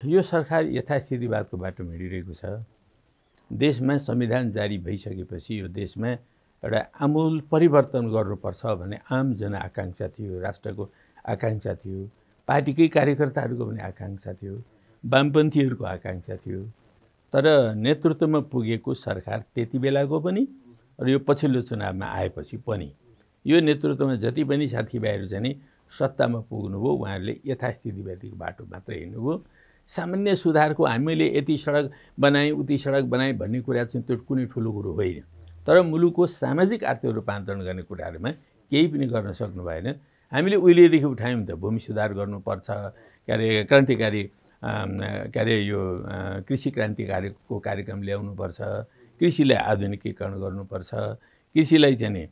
यो सरकार यथास्थितिवादको बाटोमा हिँडिरहेको छ। देशमा संविधान जारी भइसकेपछि यो देशमा एउटा आमूल परिवर्तन गर्नुपर्छ भन्ने आम जनआकांक्षा थियो, राष्ट्रको आकांक्षा थियो, पार्टीकै कार्यकर्ताहरूको पनि आकांक्षा थियो, वामपन्थीहरूको आकांक्षा थियो। तर नेतृत्वमा पुगेको सरकार त्यति बेलाको पनि र यो पछिल्लो चुनावमा आएपछि पनि यो नेतृत्वमा जति पनि साथीभाइहरू चाहिँ सत्तामा पुग्नुभयो, उहाँहरूले यथास्थितिवादीको बाटो मात्र हिँड्नुभयो। सामान्य सुधारको हामीले यति सडक बनाएँ उति सडक बनाएँ भन्ने कुरा चाहिँ त्यो कुनै ठुलो कुरो होइन। तर मुलुकको सामाजिक आर्थिक रूपान्तरण गर्ने कुराहरूमा केही पनि गर्न सक्नु भएन। हामीले उहिलेदेखि उठायौँ त भूमि सुधार गर्नुपर्छ, के अरे क्रान्तिकारी के अरे यो कृषि क्रान्तिकारीको कार्यक्रम ल्याउनुपर्छ, कृषिलाई आधुनिकीकरण गर्नुपर्छ, कृषिलाई चाहिँ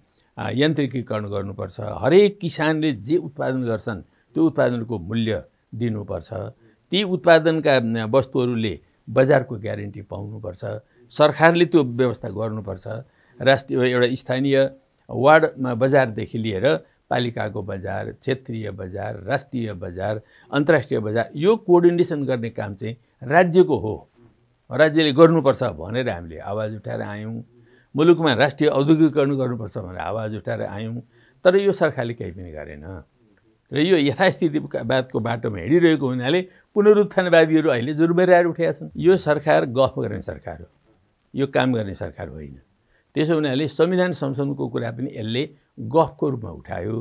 यन्त्रिकीकरण गर्नुपर्छ, हरेक किसानले जे उत्पादन गर्छन् त्यो उत्पादनको मूल्य दिनुपर्छ, ती उत्पादनका वस्तुहरूले बजारको ग्यारेन्टी पाउनुपर्छ, सरकारले त्यो व्यवस्था गर्नुपर्छ। राष्ट्रिय एउटा स्थानीय वार्डमा बजारदेखि लिएर पालिकाको बजार, क्षेत्रीय बजार, राष्ट्रिय बजार, अन्तर्राष्ट्रिय बजार यो कोअर्डिनेसन गर्ने काम चाहिँ राज्यको हो, राज्यले गर्नुपर्छ भनेर हामीले आवाज उठाएर आयौँ। मुलुकमा राष्ट्रिय औद्योगिकीकरण गर्नुपर्छ भनेर आवाज उठाएर आयौँ। तर यो सरकारले केही पनि गरेन र यो यथास्थितिवादको बाटोमा हिँडिरहेको हुनाले पुनरुत्थानवादीहरू अहिले जुर्बेराएर उठेका छन्। यो सरकार गफ गर्ने सरकार हो, यो काम गर्ने सरकार होइन। त्यसो हुनाले संविधान संशोधनको कुरा पनि यसले गफको रूपमा उठायो,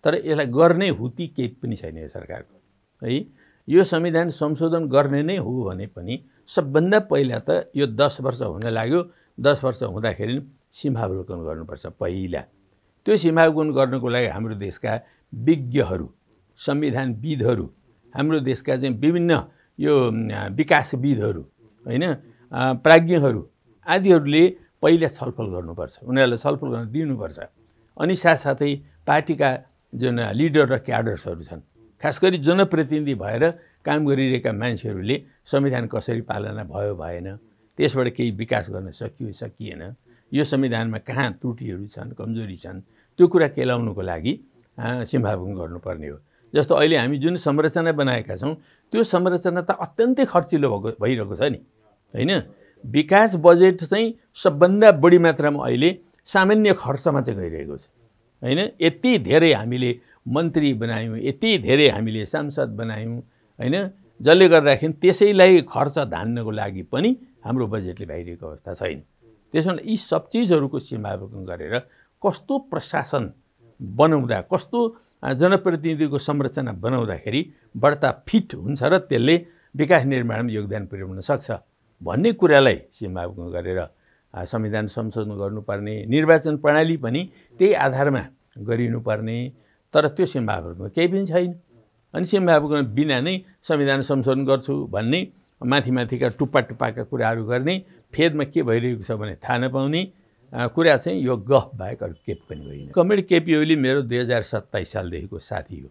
तर यसलाई गर्ने हुती केही पनि छैन यो सरकारको है। यो संविधान संशोधन गर्ने नै हो भने पनि सबभन्दा पहिला त यो 10 वर्ष हुन लाग्यो। 10 वर्ष हुँदाखेरि सीमावलोकन गर्नुपर्छ पहिला। त्यो सीमावलोकन गर्नको लागि हाम्रो देशका विज्ञहरू, संविधानविदहरू, हाम्रो देशका चाहिँ विभिन्न यो विकासविदहरू हैन, प्राज्ञहरू आदिहरूले पहिला छलफल गर्नुपर्छ, उनीहरूलाई छलफल गर्न दिनुपर्छ। अनि साथसाथै पार्टीका जुन लिडर र क्याडर्सहरू छन्, खास गरी जनप्रतिनिधि भएर काम गरिरहेका मान्छेहरूले संविधान कसरी पालना भयो भएन, त्यसबाट केही विकास गर्न सकियो सकिएन, यो संविधानमा कहाँ त्रुटिहरू छन्, कमजोरी छन्, त्यो कुरा केलाउनुको लागि सीमावलोकन गर्नुपर्ने हो। जस्तो अहिले हामी जुन संरचना बनाएका छौँ त्यो संरचना त अत्यन्तै खर्चिलो भइरहेको छ नि हैन। विकास बजेट चाहिँ सबभन्दा बढी मात्रामा अहिले सामान्य खर्चमा चाहिँ गइरहेको छ हैन। यति धेरै हामीले मन्त्री बनायौँ, यति धेरै हामीले सांसद बनायौँ हैन, जसले गर्दाखेरि त्यसैलाई खर्च धान्नको लागि पनि हाम्रो बजेटले भइरहेको अवस्था छैन। त्यसमा यी सब चिजहरूको सीमावलोकन गरेर कस्तो प्रशासन बनाउँदा, कस्तो जनप्रतिनिधिको संरचना बनाउँदाखेरि बढ्ता फिट हुन्छ र त्यसले विकास निर्माणमा योगदान पुर्याउन सक्छ भन्ने कुरालाई सीमावलोकन गरेर संविधान संशोधन गर्नुपर्ने, निर्वाचन प्रणाली पनि त्यही आधारमा गरिनुपर्ने। तर त्यो सीमावलोकन केही पनि छैन। अनि सीमावलोकन बिना नै संविधान संशोधन गर्छु भन्ने, माथि माथिका टुप्पा टुप्पाका कुराहरू गर्ने, फेदमा के भइरहेको छ भने थाहा नपाउने कुरा चाहिँ यो गफ बाहेक अरू केही पनि होइन। कमरेड केपी ओली मेरो 2027 सालदेखिको साथी हो।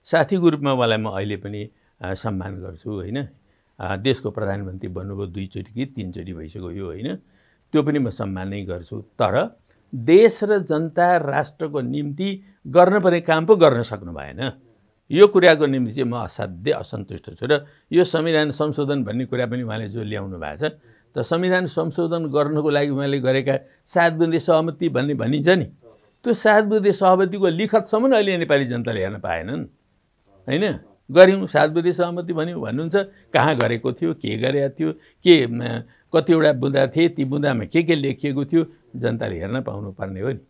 साथीको रूपमा उहाँलाई म अहिले पनि सम्मान गर्छु होइन। देशको प्रधानमन्त्री बन्नुभयो 2 चोटि कि 3 चोटि भइसक्यो यो होइन, त्यो पनि म सम्मान नै गर्छु। तर देश र जनता राष्ट्रको निम्ति गर्नुपर्ने काम पो गर्न सक्नु भएन। यो कुराको निम्ति चाहिँ म असाध्यै असन्तुष्ट छु। र यो संविधान संशोधन भन्ने कुरा पनि उहाँले जो ल्याउनु भएको छ, त संविधान संशोधन गर्नको लागि उहाँले गरेका 7 बुँदे सहमति भन्ने भनिन्छ नि, त्यो 7 बुँदे सहमतिको लिखतसम्म अहिले नेपाली जनताले हेर्न पाएनन् हैन। गऱ्यौँ 7 बुँदे सहमति भन्यो भन्नुहुन्छ, कहाँ गरेको थियो, के गरेको थियो, के कतिवटा बुँदा थिए, ती बुँदामा के लेखिएको थियो, जनताले हेर्न पाउनु पर्ने हो नि,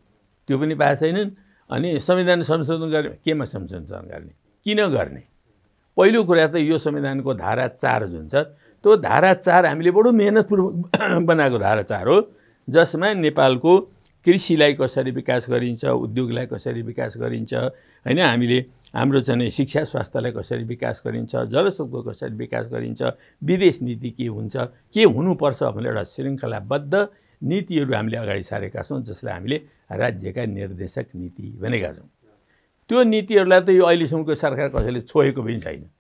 त्यो पनि पाएको छैनन्। अनि संविधान संशोधन गर्ने, केमा संशोधन गर्ने, किन गर्ने? पहिलो कुरा त यो संविधानको धारा 4 जुन छ, त्यो धारा 4 हामीले बडो मेहनतपूर्वक बनाएको धारा 4 हो, जसमा नेपालको कृषिलाई कसरी विकास गरिन्छ, उद्योगलाई कसरी विकास गरिन्छ हैन, हामीले हाम्रो चाहिँ शिक्षा स्वास्थ्यलाई कसरी विकास गरिन्छ, जलस्रोतको कसरी विकास गरिन्छ, विदेश नीति के हुन्छ, के हुनुपर्छ भनेर एउटा श्रृङ्खलाबद्ध नीतिहरू हामीले अगाडि सारेका छौँ, जसलाई हामीले राज्यका निर्देशक नीति भनेका छौँ। त्यो नीतिहरूलाई त यो अहिलेसम्मको सरकार कसैले छोएको पनि छैन।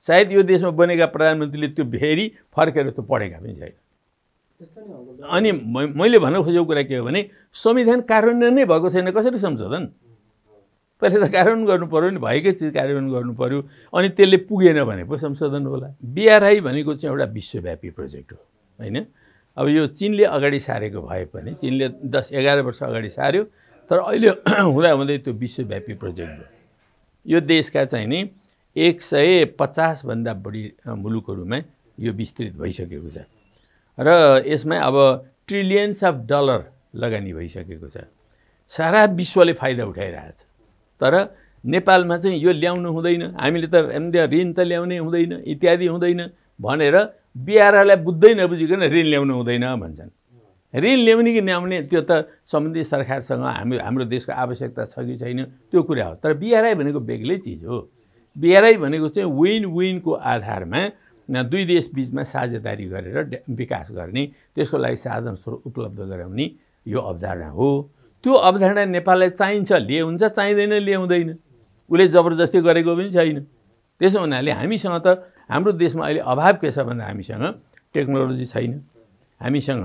सायद यो देशमा बनेका प्रधानमन्त्रीले त्यो फेरि फर्केर त्यो पढेका पनि छैन। अनि मैले भन्न खोजेको कुरा के हो भने संविधान कार्यान्वयन नै भएको छैन, कसरी संशोधन? पहिले त कार्यान्वयन गर्नु पर्यो नि, भएकै चिज कार्यान्वयन गर्नु पर्यो। अनि त्यसले पुगेन भने पो संशोधन होला। BRI भनेको चाहिँ एउटा विश्वव्यापी प्रोजेक्ट हो हैन। अब यो चीनले अगाडि सारेको भए पनि चीनले 10-11 वर्ष अगाडि सार्यो, तर अहिले हुँदै त्यो विश्वव्यापी प्रोजेक्ट हो। यो देशका चाहिँ नि 150 भन्दा बढी मुलुकहरूमा यो विस्तृत भइसकेको छ र यसमा अब ट्रिलियन्स अफ डलर लगानी भइसकेको छ। सारा विश्वले फाइदा उठाइरहेछ। तर नेपालमा चाहिँ यो ल्याउनु हुँदैन, हामीले त ऋण त ल्याउने हुँदैन इत्यादि हुँदैन भनेर BRIलाई बुझ्दै नबुझिकन ऋण ल्याउनु हुँदैन भन्छन्। ऋण ल्याउने कि ल्याउने त्यो त सम्बन्धित सरकारसँग हाम्रो देशको आवश्यकता छ कि छैन त्यो कुरा हो। तर BRI भनेको बेग्लै चिज हो। BRI भनेको चाहिँ विन विनको आधारमा दुई देश बीचमा साझेदारी गरेर विकास गर्ने, त्यसको लागि साधन स्रोत उपलब्ध गराउने यो अवधारणा हो। त्यो अवधारणा नेपाललाई चाहिन्छ, लिए हुन्छ, चाहिँदैन लिए हुँदैन। उसले जबरजस्ती गरेको पनि छैन। त्यसो हुनाले हामीसँग त हाम्रो देशमा अहिले अभाव के छ भन्दा हामीसँग टेक्नोलोजी छैन, हामीसँग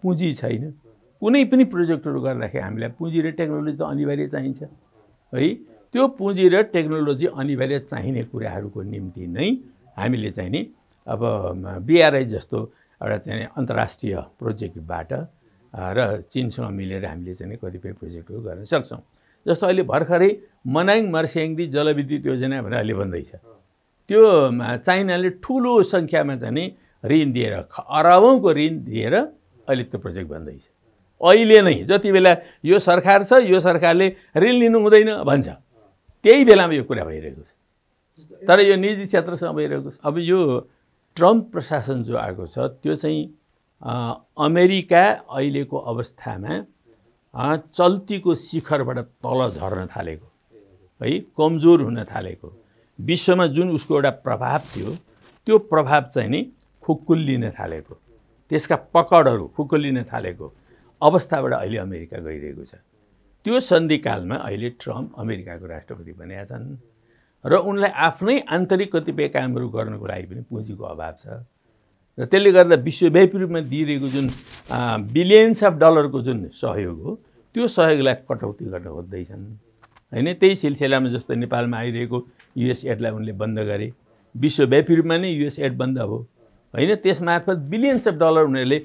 पुँजी छैन। कुनै पनि प्रोजेक्टहरू गर्दाखेरि हामीलाई पुँजी र टेक्नोलोजी त अनिवार्य चाहिन्छ है। त्यो पुँजी र टेक्नोलोजी अनिवार्य चाहिने कुराहरूको निम्ति नै हामीले चाहिँ नि अब BRI जस्तो एउटा चाहिँ अन्तर्राष्ट्रिय प्रोजेक्टबाट र चीनसँग मिलेर हामीले चाहिँ कतिपय प्रोजेक्टहरू गर्न सक्छौँ। जस्तो अहिले भर्खरै मनाङ मर्स्याङ्दी जलविद्युत योजना भनेर अहिले भन्दैछ। त्यो चाइनाले ठुलो सङ्ख्यामा चाहिँ ऋण दिएर अरबौँको ऋण दिएर अहिले त्यो प्रोजेक्ट भन्दैछ। अहिले नै जति बेला यो सरकार छ, यो सरकारले ऋण लिनु हुँदैन भन्छ, त्यही बेलामा यो कुरा भइरहेको छ। तर यो निजी क्षेत्रसँग भइरहेको छ। अब यो ट्रम्प प्रशासन जो आएको छ त्यो चाहिँ अमेरिका अहिलेको अवस्थामा चल्तीको शिखरबाट तल झर्न थालेको है, कमजोर हुन थालेको, विश्वमा जुन उसको एउटा प्रभाव थियो त्यो प्रभाव चाहिँ नि खुकुल्लिन थालेको, त्यसका पकडहरू खुकुल्लिन थालेको अवस्थाबाट अहिले अमेरिका गइरहेको छ। त्यो सन्धिकालमा अहिले ट्रम्प अमेरिकाको राष्ट्रपति बनेका छन् र उनलाई आफ्नै आन्तरिक कतिपय कामहरू गर्नको लागि पनि पुँजीको अभाव छ र त्यसले गर्दा विश्वव्यापी रूपमा दिइरहेको जुन बिलियन्स अफ डलरको जुन सहयोग हो त्यो सहयोगलाई कटौती गर्न खोज्दैछन् हैन। त्यही सिलसिलामा जस्तो नेपालमा आइरहेको USAIDलाई उनले बन्द गरे, विश्वव्यापी रूपमा नै USAID बन्द हो हैन। त्यसमार्फत बिलियन्स अफ डलर उनीहरूले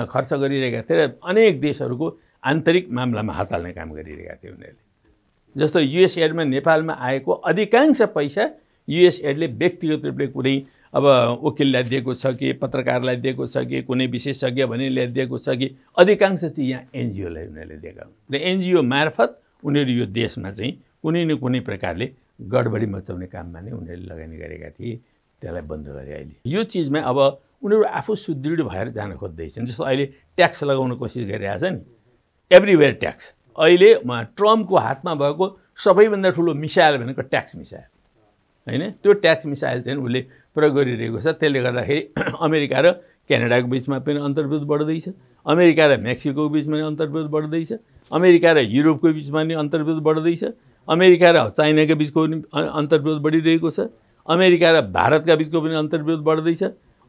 खर्च गरिरहेका थिए र अनेक देशहरूको आन्तरिक मामलामा हात हाल्ने काम गरिरहेका थिए उनीहरूले। जस्तो USAIDमा नेपालमा आएको अधिकांश पैसा USAIDले व्यक्तिगत रूपले कुनै अब वकिललाई दिएको छ कि पत्रकारलाई दिएको छ कि कुनै विशेषज्ञ भनेलाई दिएको छ कि अधिकांश चाहिँ यहाँ NGOलाई उनीहरूले दिएका हुन् र NGO मार्फत उनीहरू यो देशमा चाहिँ कुनै न कुनै प्रकारले गडबडी मचाउने काममा नै उनीहरूले लगानी गरेका थिए। त्यसलाई बन्द गरे। अहिले यो चिजमा अब उनीहरू आफू सुदृढ भएर जान खोज्दैछन्। जस्तो अहिले ट्याक्स लगाउन कोसिस गरिरहेछ नि, एभ्रिवेयर ट्याक्स। अहिले ट्रम्पको हातमा भएको सबैभन्दा ठुलो मिसाइल भनेको ट्याक्स मिसाइल हैन। त्यो ट्याक्स मिसाइल चाहिँ उसले प्रयोग गरिरहेको छ। त्यसले गर्दाखेरि अमेरिका र क्यानाडाको बिचमा पनि अन्तर्विरोध बढ्दैछ, अमेरिका र मेक्सिकोको बिचमा पनि अन्तर्विरोध बढ्दैछ, अमेरिका र युरोपको बिचमा पनि अन्तर्विरोध बढ्दैछ, अमेरिका र चाइनाको बिचको पनि अन्तर्विरोध बढिरहेको छ, अमेरिका र भारतका बिचको पनि अन्तर्विरोध बढ्दैछ,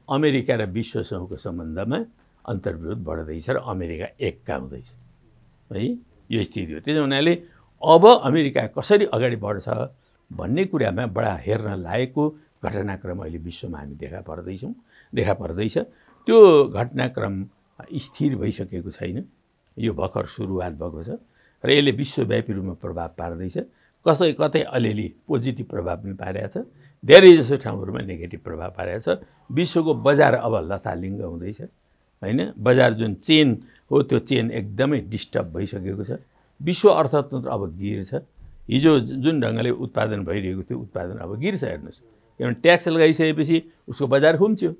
अमेरिका र विश्वसँगको सम्बन्धमा अन्तर्विरोध बढ्दैछ र अमेरिका एक्का हुँदैछ है। यो स्थिति हो। त्यसो हुनाले अब अमेरिका कसरी अगाडि बढ्छ भन्ने कुरामा बडा हेर्न लायकको घटनाक्रम अहिले विश्वमा हामी देखा पर्दैछ। त्यो घटनाक्रम स्थिर भइसकेको छैन, यो भर्खर सुरुवात भएको छ र यसले विश्वव्यापी रूपमा प्रभाव पार्दैछ। कतै अलिअलि पोजिटिभ प्रभाव पनि पारेको छ, धेरै जसो ठाउँहरूमा नेगेटिभ प्रभाव पारेको छ। विश्वको बजार अब लथालिङ्ग हुँदैछ हैन। बजार जुन चेन हो त्यो चेन एकदमै डिस्टर्ब भइसकेको छ। विश्व अर्थतन्त्र अब गिर्छ। हिजो जुन ढङ्गले उत्पादन भइरहेको थियो उत्पादन अब गिर्छ। हेर्नुहोस्, किनभने ट्याक्स लगाइसकेपछि उसको बजार खुम्च्यो।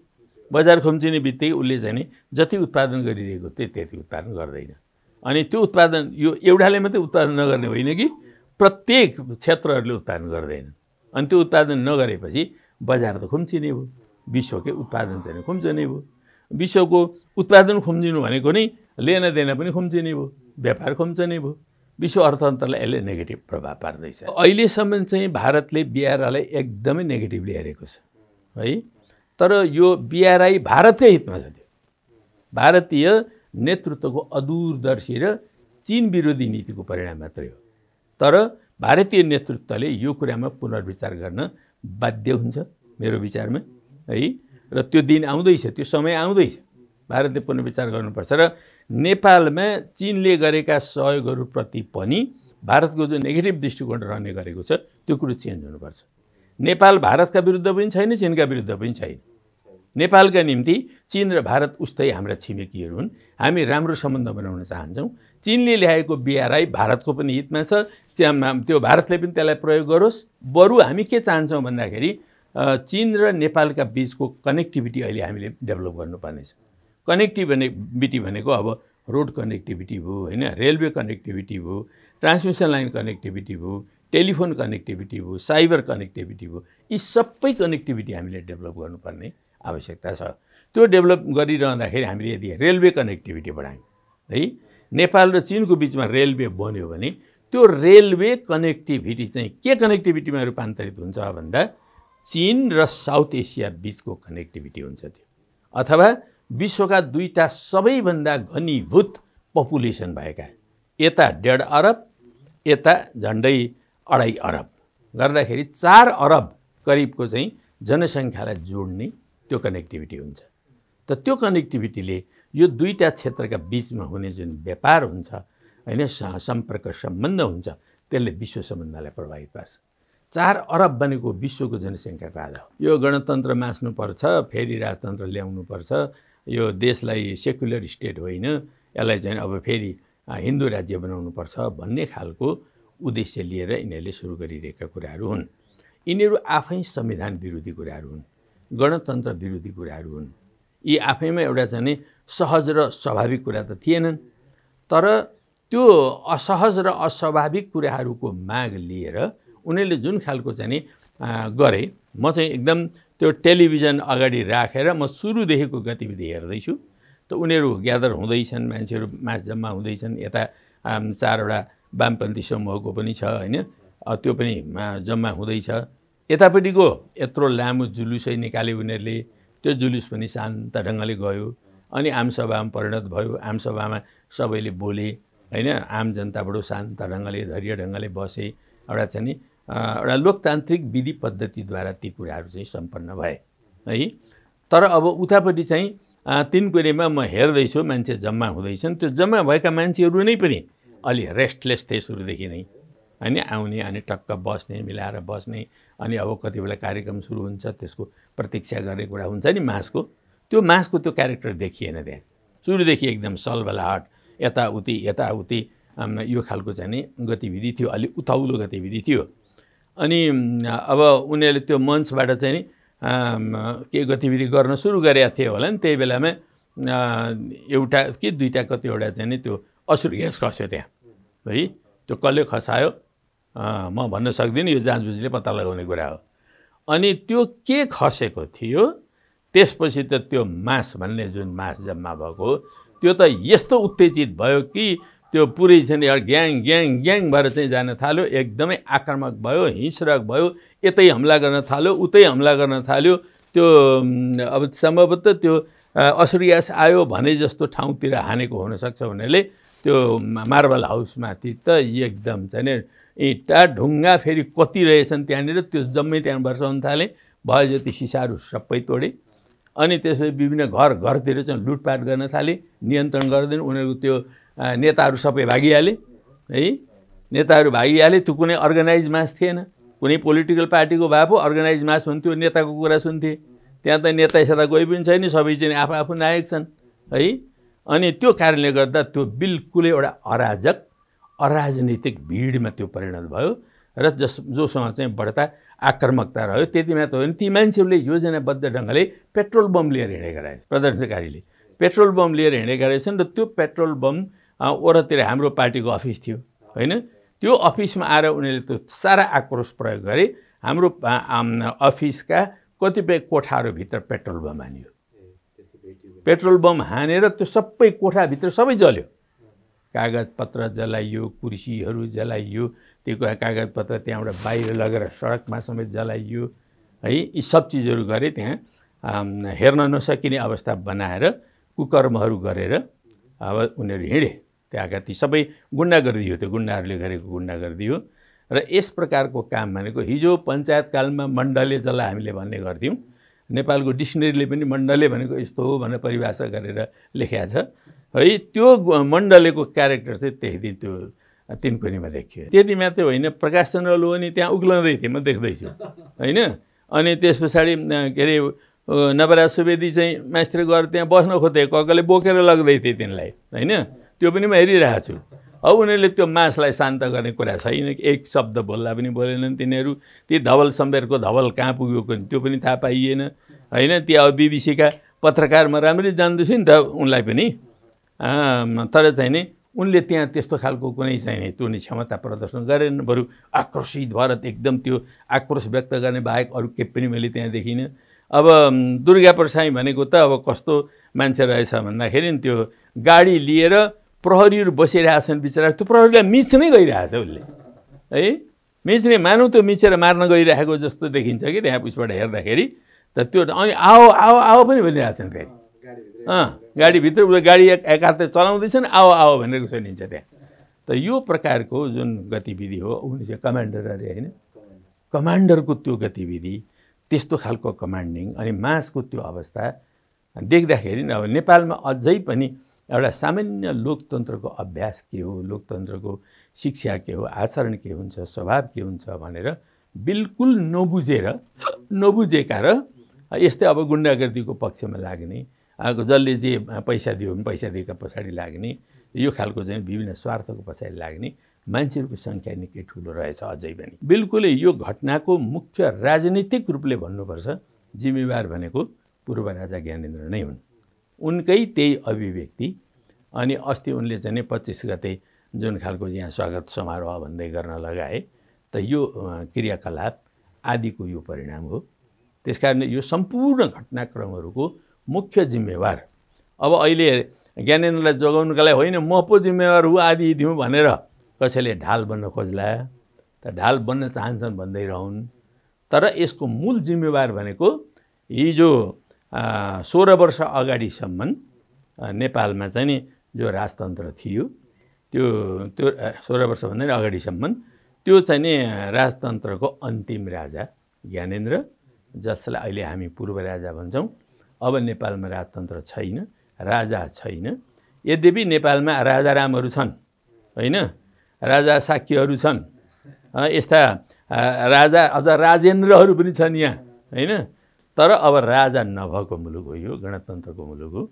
बजार खुम्चिने बित्तिकै उसले चाहिँ नि जति उत्पादन गरिरहेको थियो त्यति उत्पादन गर्दैन। अनि त्यो उत्पादन यो एउटाले मात्रै उत्पादन नगर्ने होइन कि प्रत्येक क्षेत्रहरूले उत्पादन गर्दैनन्। अनि त्यो उत्पादन नगरेपछि बजार त खुम्चिने भयो, विश्वकै उत्पादन चाहिँ खुम्चिने भयो। विश्वको उत्पादन खुम्चिनु भनेको नै लेनदेन पनि खुम्चिने भयो, व्यापार खुम्चिने भयो। विश्व अर्थतन्त्रलाई यसले नेगेटिभ प्रभाव पार्दैछ। अहिलेसम्म चाहिँ भारतले BRIलाई एकदमै नेगेटिभली हेरेको छ है। तर यो BRI भारतकै हितमा छ। त्यो भारतीय नेतृत्वको अदूरदर्शी र चीन विरोधी नीतिको परिणाम मात्रै हो। तर भारतीय नेतृत्वले यो कुरामा पुनर्विचार गर्न बाध्य हुन्छ मेरो विचारमा है। र त्यो दिन आउँदैछ, त्यो समय आउँदैछ, भारतले पुनर्विचार गर्नुपर्छ। र नेपालमा चीनले गरेका सहयोगहरूप्रति पनि भारतको जो नेगेटिभ दृष्टिकोण रहने गरेको छ त्यो कुरो चेन्ज हुनुपर्छ। नेपाल भारतका विरुद्ध पनि छैन, चीनका विरुद्ध पनि छैन। नेपालका निम्ति चीन र भारत उस्तै हाम्रा छिमेकीहरू हुन्। हामी राम्रो सम्बन्ध बनाउन चाहन्छौँ। चीनले ल्याएको BRI भारतको पनि हितमा छ, त्यो भारतले पनि त्यसलाई प्रयोग गरोस्। बरु हामी के चाहन्छौँ भन्दाखेरि चीन र नेपालका बीचको कनेक्टिभिटी अहिले हामीले डेभलप गर्नुपर्नेछ। कनेक्टिभिटी भनेको अब रोड कनेक्टिभिटी भयो होइन, रेलवे कनेक्टिभिटी भयो, ट्रान्समिसन लाइन कनेक्टिभिटी भयो, टेलिफोन कनेक्टिभिटी भयो, साइबर कनेक्टिभिटी भयो। यी सबै कनेक्टिभिटी हामीले डेभलप गर्नुपर्ने आवश्यकता छ। त्यो डेभलप गरिरहँदाखेरि हामीले यदि रेलवे कनेक्टिभिटी बढायौँ है, नेपाल र चीनको बिचमा रेलवे बन्यो भने त्यो रेलवे कनेक्टिभिटी चाहिँ के कनेक्टिभिटीमा रूपान्तरित हुन्छ भन्दा चीन र साउथ एसिया बिचको कनेक्टिभिटी हुन्छ त्यो। अथवा विश्वका दुईटा सबैभन्दा घनीभूत पपुलेसन भएका, यता 1.5 अरब, यता झन्डै 2.5 अरब गर्दाखेरि 4 अरब करिबको चाहिँ जनसङ्ख्यालाई जोड्ने त्यो कनेक्टिभिटी हुन्छ। त त्यो कनेक्टिभिटीले यो दुईटा क्षेत्रका बिचमा हुने जुन व्यापार हुन्छ हैन, सम्पर्क सम्बन्ध हुन्छ, त्यसले विश्व सम्बन्धलाई प्रभावित पार्छ। 4 अरब भनेको विश्वको जनसङ्ख्याको आधा हो। यो गणतन्त्र मास्नुपर्छ, फेरि राजतन्त्र ल्याउनुपर्छ, यो देशलाई सेक्युलर स्टेट होइन, यसलाई चाहिँ अब फेरि हिन्दू राज्य बनाउनुपर्छ भन्ने खालको उद्देश्य लिएर यिनीहरूले सुरु गरिरहेका कुराहरू हुन्। यिनीहरू आफै संविधान विरोधी कुराहरू हुन्, गणतन्त्र विरोधी कुराहरू हुन्। यी आफैमा एउटा चाहिँ सहज र स्वाभाविक कुरा त थिएनन्, तर त्यो असहज र अस्वाभाविक कुराहरूको माग लिएर उनीहरूले जुन खालको चाहिँ गरे, म चाहिँ एकदम त्यो टेलिभिजन अगाडि राखेर म सुरुदेखिको गतिविधि हेर्दैछु। त उनीहरू ग्यादर हुँदैछन्, मान्छेहरू मास जम्मा हुँदैछन्, यता 4वटा वामपन्थी समूहको पनि छ होइन, त्यो पनि जम्मा हुँदैछ। यतापट्टिको यत्रो लामो जुलुसै निकाले उनीहरूले, त्यो जुलुस पनि शान्त ढङ्गले गयो अनि आमसभामा परिणत भयो। आमसभामा सबैले बोले होइन, आम जनताबाट शान्त ढङ्गले धैर्य ढङ्गले बसे। एउटा चाहिँ एउटा लोकतान्त्रिक विधि पद्धतिद्वारा ती कुराहरू चाहिँ सम्पन्न भए है। तर अब उतापट्टि चाहिँ 3 कुरेमा म हेर्दैछु मान्छे जम्मा हुँदैछन्। त्यो जम्मा भएका मान्छेहरू नै पनि अलि रेस्टलेस थिए सुरुदेखि नै होइन, आउने अनि टक्क बस्ने, मिलाएर बस्ने, अनि अब कति बेला कार्यक्रम सुरु हुन्छ त्यसको प्रतीक्षा गर्ने कुरा हुन्छ नि मासको। त्यो मासको त्यो क्यारेक्टर देखिएन त्यहाँ सुरुदेखि, एकदम सलबलाहट, यताउति यो खालको चाहिँ नि गतिविधि थियो, अलि उताउलो गतिविधि थियो। अनि अब उनीहरूले त्यो मञ्चबाट चाहिँ नि के गतिविधि गर्न सुरु गरेका थिए होला नि, त्यही बेलामा एउटा कि दुईवटा कतिवटा चाहिँ नि त्यो असुर ग्यास खस्यो त्यहाँ है। त्यो कसले खसायो म भन्न सक्दिनँ, यो जाँचबुझले पत्ता लगाउने कुरा हो। अनि त्यो के खसेको थियो त्यसपछि त त्यो मास भन्ने जुन मास जम्मा भएको त्यो त यस्तो उत्तेजित भयो कि त्यो पुरै चाहिँ ग्याङ ग्याङ ग्याङ भएर चाहिँ जान थाल्यो, एकदमै आक्रामक भयो, हिंस्रक भयो, यतै हमला गर्न थाल्यो, उतै हमला गर्न थाल्यो। त्यो अब सम्भवतः त्यो असुर ग्यास आयो भने जस्तो ठाउँतिर हानेको हुनसक्छ भनेले त्यो मार्बल हाउसमाथि त एकदम चाहिँ इँटा ढुङ्गा फेरि कति रहेछन् त्यहाँनिर, त्यो जम्मै त्यहाँ वर्षाउन थाले, भयो जति सिसाहरू सबै तोडे। अनि त्यसपछि विभिन्न घरतिर चाहिँ लुटपाट गर्न थाले, नियन्त्रण गर्दैन। उनीहरूको त्यो नेताहरू सबै भागिहाले है, नेताहरू भागिहाले। त्यो कुनै अर्गनाइज मास थिएन, कुनै पोलिटिकल पार्टीको भए पो अर्गनाइज मास हुन्थ्यो, नेताको कुरा सुन्थे। त्यहाँ त नेता सेता कोही पनि छैन, सबै चाहिँ आफू नायक छन् है। अनि त्यो कारणले गर्दा त्यो बिल्कुलै एउटा अराजक अराजनीतिक भिडमा त्यो परिणत भयो र जोसँग चाहिँ बढ्ता आक्रामकता रह्यो। त्यति मात्र होइन, ती मान्छेहरूले योजनाबद्ध ढङ्गले पेट्रोल बम लिएर हिँडेका रहेछ, प्रदर्शनकारीले पेट्रोल बम लिएर हिँडेका रहेछन्। र त्यो पेट्रोल बम ओरतिर हाम्रो पार्टीको अफिस थियो होइन, त्यो अफिसमा आएर उनीहरूले त्यो सारा आक्रोश प्रयोग गरे। हाम्रो अफिसका कतिपय कोठाहरूभित्र पेट्रोल बम हान्यो, पेट्रोल बम हानेर त्यो सबै कोठाभित्र सबै जल्यो, कागजपत्र जलाइयो, कुर्सीहरू जलाइयो, त्यो कागजपत्र त्यहाँबाट बाहिर लगेर सडकमा समेत जलाइयो है। यी सब चिजहरू गरे, त्यहाँ हेर्न नसकिने अवस्था बनाएर कुकर्महरू गरेर अब उनीहरू हिँडे। त्यहाँका ती सबै गुन्डा गरिदियो, त्यो गुन्डाहरूले गरेको गुन्डा गरिदियो। र यस प्रकारको काम भनेको हिजो पञ्चायतकालमा मण्डले जसलाई हामीले भन्ने गर्थ्यौँ, नेपालको डिक्सनरीले पनि मण्डले भनेको यस्तो हो भनेर परिभाषा गरेर लेखेको छ है। त्यो मण्डलेको क्यारेक्टर चाहिँ त्यही दिन त्यो तिनकुनीमा देखियो। त्यति मात्रै होइन, प्रकाश चन्द्र लोहनी त्यहाँ उक्लँदै थिए, म देख्दैछु होइन। अनि त्यस पछाडि के अरे नवराज सुवेदी चाहिँ मास्तिर गएर त्यहाँ बस्न खोज्थे, ककले बोकेर लग्दै थिए तिनलाई होइन। त्यो पनि म हेरिरहेको छु। अब उनीहरूले त्यो मासलाई शान्त गर्ने कुरा छैन, एक शब्द बोल्दा पनि बोलेनन् तिनीहरू। ती धवल सम्बेरको धवल कहाँ पुग्यो त्यो पनि थाहा पाइएन होइन। ती अब बिबिसीका पत्रकार म राम्ररी जान्दछु नि त उनलाई पनि, तर चाहिँ नि उनले त्यहाँ त्यस्तो खालको कुनै चाहिँ नि त्यो नि क्षमता प्रदर्शन गरेन। बरु आक्रोशित भएर एकदम त्यो आक्रोश व्यक्त गर्ने बाहेक अरू केही पनि मैले त्यहाँ देखिनँ। अब दुर्गा प्रसाई भनेको त अब कस्तो मान्छे रहेछ भन्दाखेरि नि त्यो गाडी लिएर प्रहरीहरू बसिरहेछन् बिचरा, त्यो प्रहरीलाई मिच्नै गइरहेछ उसले है। मिच्ने मानौँ त्यो मिचेर मार्न गइरहेको जस्तो देखिन्छ कि त्यहाँ उसबाट हेर्दाखेरि त त्यो। अनि आओ आओ आओ पनि भनिरहेछन् फेरि, गाडीभित्र उसले गाडी एक हातले चलाउँदैछन्, आओ आओ भनेर सुनिन्छ त्यहाँ। त यो प्रकारको जुन गतिविधि हो उनी चाहिँ कमान्डर अरे होइन, कमान्डरको त्यो गतिविधि त्यस्तो खालको कमान्डिङ अनि मासको त्यो अवस्था देख्दाखेरि अब नेपालमा अझै पनि एउटा सामान्य लोकतन्त्रको अभ्यास के हो, लोकतन्त्रको शिक्षा के हो, आचरण के हुन्छ, स्वभाव के हुन्छ भनेर बिल्कुल नबुझेका र यस्तै अब गुन्डागर्दीको पक्षमा लाग्ने, जसले जे पैसा दियो भने पैसा दिएका पछाडि लाग्ने, यो खालको चाहिँ विभिन्न स्वार्थको पछाडि लाग्ने मान्छेहरूको सङ्ख्या निकै ठुलो रहेछ अझै पनि। बिल्कुलै यो घटनाको मुख्य राजनीतिक रूपले भन्नुपर्छ जिम्मेवार भनेको पूर्व राजा ज्ञानेन्द्र नै हुन्, उनकै त्यही अभिव्यक्ति। अनि अस्ति उनले चाहिँ 25 गते जुन खालको यहाँ स्वागत समारोह भन्दै गर्न लगाए त यो क्रियाकलाप आदिको यो परिणाम हो। त्यसकारण यो सम्पूर्ण घटनाक्रमहरूको मुख्य जिम्मेवार अब अहिले ज्ञानेन्द्रलाई जोगाउनुको लागि होइन म पो जिम्मेवार हुँ आदि दिउँ भनेर कसैले ढाल बन्न खोज्ला त ढाल बन्न चाहन्छन् भन्दै रहन्। तर यसको मूल जिम्मेवार भनेको हिजो 16 वर्ष अगाडिसम्म नेपालमा चाहिँ नि जो राजतन्त्र थियो त्यो 16 वर्षभन्दा नि अगाडिसम्म त्यो चाहिँ नि राजतन्त्रको अन्तिम राजा ज्ञानेन्द्र, जसलाई अहिले हामी पूर्व राजा भन्छौँ। अब नेपालमा राजतन्त्र छैन, राजा छैन। यद्यपि नेपालमा राजारामहरू छन् होइन, राजा साक्यहरू छन्, यस्ता राजा अझ राजेन्द्रहरू पनि छन् यहाँ होइन। तर अब राजा नभएको मुलुक हो यो, गणतन्त्रको मुलुक हो।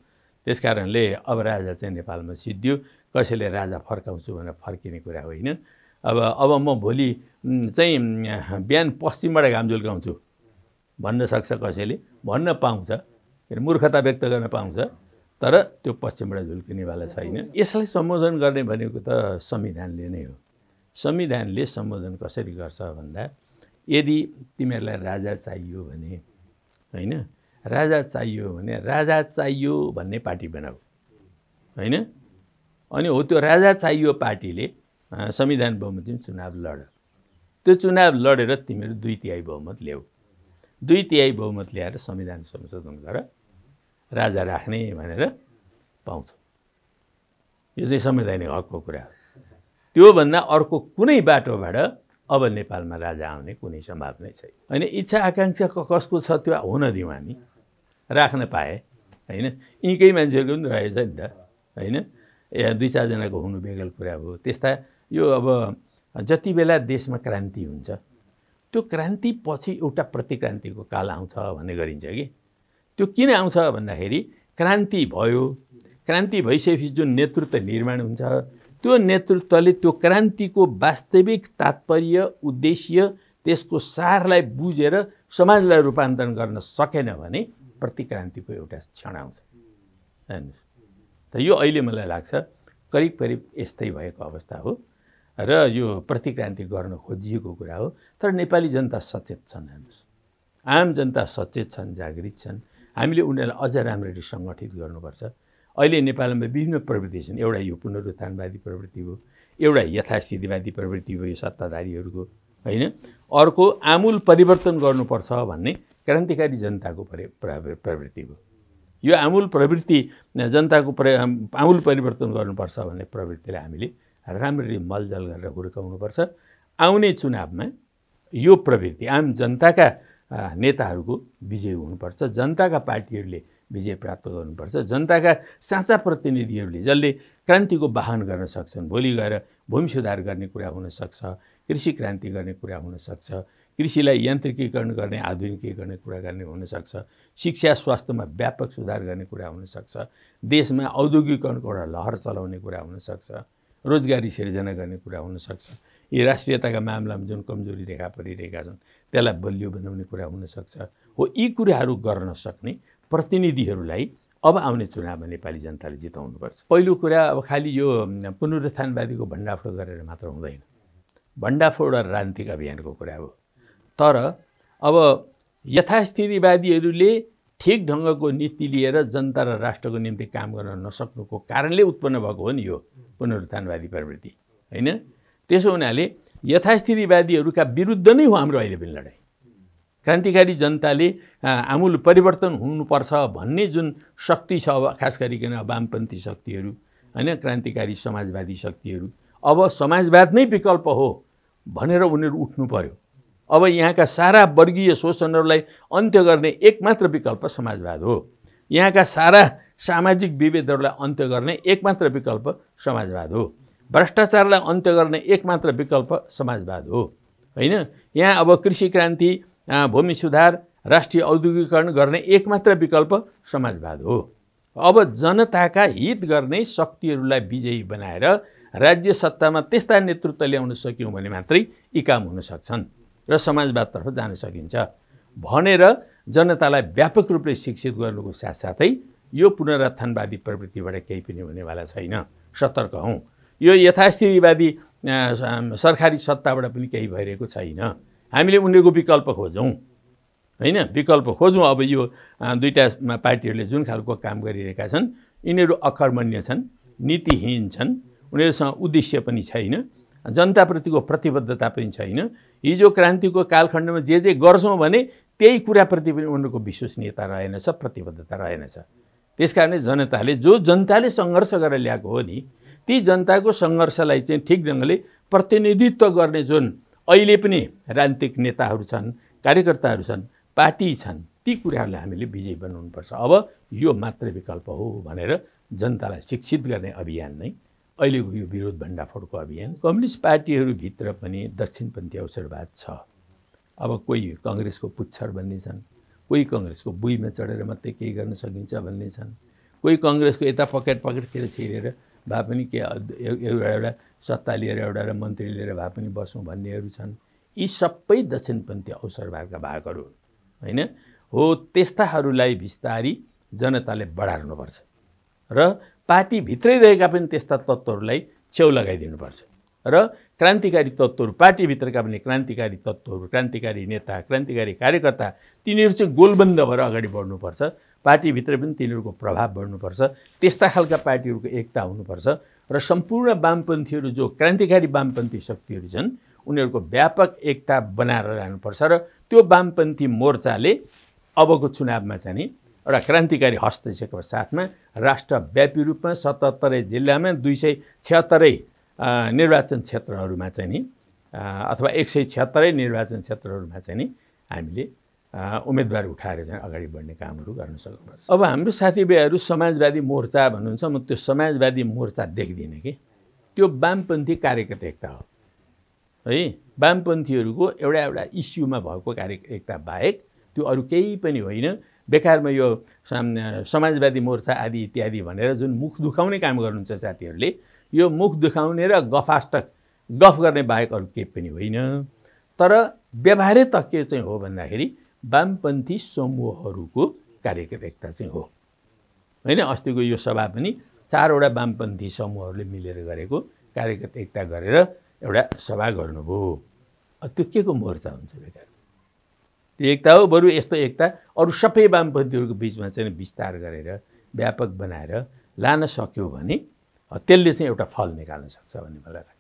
त्यस कारणले अब राजा चाहिँ नेपालमा सिद्धियो। कसैले राजा फर्काउँछु भनेर फर्किने कुरा होइन। अब म भोलि चाहिँ बिहान पश्चिमबाट घाम झुल्काउँछु भन्न सक्छ, कसैले भन्न पाउँछ, मूर्खता व्यक्त गर्न पाउँछ, तर त्यो पश्चिमबाट झुल्किनेवाला छैन। यसलाई सम्बोधन गर्ने भनेको त संविधानले नै हो। संविधानले सम्बोधन कसरी गर्छ भन्दा यदि तिमीहरूलाई राजा चाहियो भने होइन, राजा चाहियो भने राजा चाहियो भन्ने पार्टी बनाऊ होइन। अनि हो त्यो राजा चाहियो पार्टीले संविधान बमोजिम चुनाव लड। त्यो चुनाव लडेर तिमीहरू 2/3 बहुमत ल्याऊ। 2/3 बहुमत ल्याएर संविधान संशोधन गर, राजा राख्ने भनेर पाउँछ। यो चाहिँ संवैधानिक हकको कुरा हो। त्योभन्दा अर्को कुनै बाटोबाट अब नेपालमा राजा आउने कुनै सम्भावना छैन। होइन, इच्छा आकाङ्क्षा कसको छ त्यो हुन दिउँ, हामी राख्न पाए होइन। यहीँकै मान्छेहरूको पनि रहेछ नि त होइन, 2-4 जनाको हुनु बेगल कुरा हो। त्यस्ता यो अब जति बेला देशमा क्रान्ति हुन्छ त्यो क्रान्ति पछि एउटा प्रतिक्रान्तिको काल आउँछ भन्ने गरिन्छ कि। त्यो किन आउँछ भन्दाखेरि क्रान्ति भयो, क्रान्ति भइसकेपछि जुन नेतृत्व निर्माण हुन्छ त्यो नेतृत्वले त्यो क्रान्तिको वास्तविक तात्पर्य उद्देश्य त्यसको सारलाई बुझेर समाजलाई रूपान्तरण गर्न सकेन भने प्रतिक्रान्तिको एउटा क्षण आउँछ हेर्नुहोस्। त यो अहिले मलाई लाग्छ करिब यस्तै भएको अवस्था हो र यो प्रतिक्रान्ति गर्न खोजिएको कुरा हो। तर नेपाली जनता सचेत छन्, हेर्नुहोस्, आम जनता सचेत छन्, जागृत छन्। हामीले उनीहरूलाई अझ राम्ररी सङ्गठित गर्नुपर्छ। अहिले नेपालमा विभिन्न प्रवृत्ति छन्। एउटा यो पुनरुत्थानवादी प्रवृत्ति हो, एउटा यथास्थितिवादी प्रवृत्ति हो यो सत्ताधारीहरूको होइन, अर्को आमूल परिवर्तन गर्नुपर्छ भन्ने क्रान्तिकारी जनताको प्रवृत्ति हो। यो आमूल प्रवृत्ति जनताको आमूल परिवर्तन गर्नुपर्छ भन्ने प्रवृत्तिलाई हामीले राम्ररी मलजल गरेर हुर्काउनुपर्छ। आउने चुनावमा यो प्रवृत्ति आम जनताका नेताहरूको विजय हुनुपर्छ, जनताका पार्टीहरूले विजय प्राप्त गर्नुपर्छ, जनताका साँचा प्रतिनिधिहरूले जसले क्रान्तिको वाहन गर्न सक्छन्, भोलि गएर भूमि सुधार गर्ने कुरा हुनसक्छ, कृषि क्रान्ति गर्ने कुरा हुनसक्छ, कृषिलाई यान्त्रिकीकरण गर्ने आधुनिकीकरण कुरा गर्ने हुनसक्छ, शिक्षा स्वास्थ्यमा व्यापक सुधार गर्ने कुरा हुनसक्छ, देशमा औद्योगिकरणको एउटा लहर चलाउने कुरा हुनसक्छ, रोजगारी सिर्जना गर्ने कुरा हुनसक्छ, यी राष्ट्रियताका मामलामा जुन कमजोरी देखा परिरहेका छन् त्यसलाई बलियो बनाउने कुरा हुनसक्छ। हो, यी कुराहरू गर्न सक्ने प्रतिनिधिहरूलाई अब आउने चुनावमा नेपाली जनताले जिताउनुपर्छ। पहिलो कुरा, अब खालि यो पुनरुत्थानवादीको भण्डाफोड गरेर मात्र हुँदैन, भण्डाफोड र राजनीतिक अभियानको कुरा हो। तर अब यथास्थितिवादीहरूले ठिक ढङ्गको नीति लिएर जनता र राष्ट्रको निम्ति काम गर्न नसक्नुको कारणले उत्पन्न भएको हो नि यो पुनरुत्थानवादी प्रवृत्ति, होइन? त्यसो हुनाले यथास्थितिवादीहरूका विरुद्ध नै हो हाम्रो अहिले पनि लडाइँ। क्रान्तिकारी जनताले आमूल परिवर्तन हुनुपर्छ भन्ने जुन शक्ति छ, अब खास गरिकन वामपन्थी शक्तिहरू, होइन, क्रान्तिकारी समाजवादी शक्तिहरू, अब समाजवाद नै विकल्प हो भनेर उनीहरू उठ्नु पर्यो। अब यहाँका सारा वर्गीय शोषणहरूलाई अन्त्य गर्ने एकमात्र विकल्प समाजवाद हो। यहाँका सारा सामाजिक विभेदहरूलाई अन्त्य गर्ने एकमात्र विकल्प समाजवाद हो। भ्रष्टाचारलाई अन्त्य गर्ने एकमात्र विकल्प समाजवाद हो, होइन? यहाँ अब कृषि क्रान्ति, भूमि सुधार, राष्ट्रिय औद्योगिकरण गर्ने एकमात्र विकल्प समाजवाद हो। अब जनताका हित गर्ने शक्तिहरूलाई विजयी बनाएर राज्य सत्तामा त्यस्ता नेतृत्व ल्याउन सक्यौँ भने मात्रै यी काम हुन सक्छन् र समाजवादतर्फ जान सकिन्छ भनेर जनतालाई व्यापक रूपले शिक्षित गर्नुको साथसाथै यो पुनरुत्थानवादी प्रवृत्तिबाट केही पनि हुनेवाला छैन। सतर्क हौँ। यो यथास्थितिवादी सरकारी सत्ताबाट पनि केही भइरहेको छैन। हामीले उनीहरूको विकल्प खोजौँ, होइन? विकल्प खोजौँ। अब यो दुईटा पार्टीहरूले जुन खालको काम गरिरहेका छन् यिनीहरू अकर्मण्य छन्, नीतिहीन छन्, उनीहरूसँग उद्देश्य पनि छैन, जनताप्रतिको प्रतिबद्धता पनि छैन। हिजो क्रान्तिको कालखण्डमा जे गर्छौँ भने त्यही कुराप्रति पनि उनीहरूको विश्वसनीयता रहेनछ, प्रतिबद्धता रहेनछ। त्यसकारणले जनताले सङ्घर्ष गरेर ल्याएको हो नि, ती जनताको सङ्घर्षलाई चाहिँ ठिक ढङ्गले प्रतिनिधित्व गर्ने जुन अहिले पनि राजनीतिक नेताहरू छन्, कार्यकर्ताहरू छन्, पार्टी छन्, ती कुराहरूलाई हामीले विजयी बनाउनुपर्छ। अब यो मात्रै विकल्प हो भनेर जनतालाई शिक्षित गर्ने अभियान नै अहिलेको यो विरोध भण्डाफोडको अभियान। कम्युनिस्ट पार्टीहरूभित्र पनि दक्षिणपन्थी अवसरवाद छ। अब कोही कङ्ग्रेसको पुच्छर भन्ने छन्, कोही कङ्ग्रेसको बुइमा चढेर मात्रै केही गर्न सकिन्छ भन्ने छन्, कोही कङ्ग्रेसको यता पकेटतिर छिरेर भए पनि के एउटा सत्ता लिएर एउटा मन्त्री लिएर भए पनि बसौँ भन्नेहरू छन्। यी सबै दक्षिणपन्थी अवसरवादका भागहरू हुन्, होइन? हो, त्यस्ताहरूलाई बिस्तारी जनताले बढार्नुपर्छ र पार्टीभित्रै रहेका पनि त्यस्ता तत्त्वहरूलाई छेउ लगाइदिनुपर्छ र क्रान्तिकारी तत्त्वहरू, पार्टीभित्रका पनि क्रान्तिकारी तत्त्वहरू, क्रान्तिकारी नेता, क्रान्तिकारी कार्यकर्ता, तिनीहरू चाहिँ गोलबन्द भएर अगाडि बढ्नुपर्छ। पार्टीभित्र पनि तिनीहरूको प्रभाव बढ्नुपर्छ। त्यस्ता खालका पार्टीहरूको एकता हुनुपर्छ र सम्पूर्ण वामपन्थीहरू जो क्रान्तिकारी वामपन्थी शक्तिहरू छन् उनीहरूको व्यापक एकता बनाएर लानुपर्छ र त्यो वामपन्थी मोर्चाले अबको चुनावमा चाहिँ नि एउटा क्रान्तिकारी हस्तक्षेपको साथमा राष्ट्रव्यापी रूपमा 77 जिल्लामा 276 निर्वाचन क्षेत्रहरूमा चाहिँ नि अथवा 176 निर्वाचन क्षेत्रहरूमा चाहिँ नि हामीले उम्मेदवार उठाएर चाहिँ अगाडि बढ्ने कामहरू गर्न सक्नुपर्छ। अब हाम्रो साथीभाइहरू समाजवादी मोर्चा भन्नुहुन्छ, म त्यो समाजवादी मोर्चा देख्दिनँ कि त्यो वामपन्थी कार्यकर्ता एकता हो है। वामपन्थीहरूको एउटा इस्युमा भएको एकता बाहेक त्यो अरू केही पनि होइन। बेकारमा यो समाजवादी मोर्चा आदि इत्यादि भनेर जुन मुख दुखाउने काम गर्नुहुन्छ साथीहरूले, यो मुख दुखाउने र गफ गर्ने बाहेक अरू केही पनि होइन। तर व्यवहारै तथ्य चाहिँ हो भन्दाखेरि वामपन्थी समूहहरूको कार्यकर्ता एकता चाहिँ हो, होइन? अस्तिको यो सभा पनि 4 वटा वामपन्थी समूहहरूले मिलेर गरेको कार्यकर्ता एकता गरेर एउटा सभा गर्नुभयो। त्यो के को मोर्चा हुन्छ बेकार? त्यो एकता हो। बरु यस्तो एकता अरू सबै वामपन्थीहरूको बिचमा चाहिँ विस्तार गरेर व्यापक बनाएर लान सक्यो भने त्यसले चाहिँ एउटा फल निकाल्न सक्छ भन्ने मलाई लाग्छ।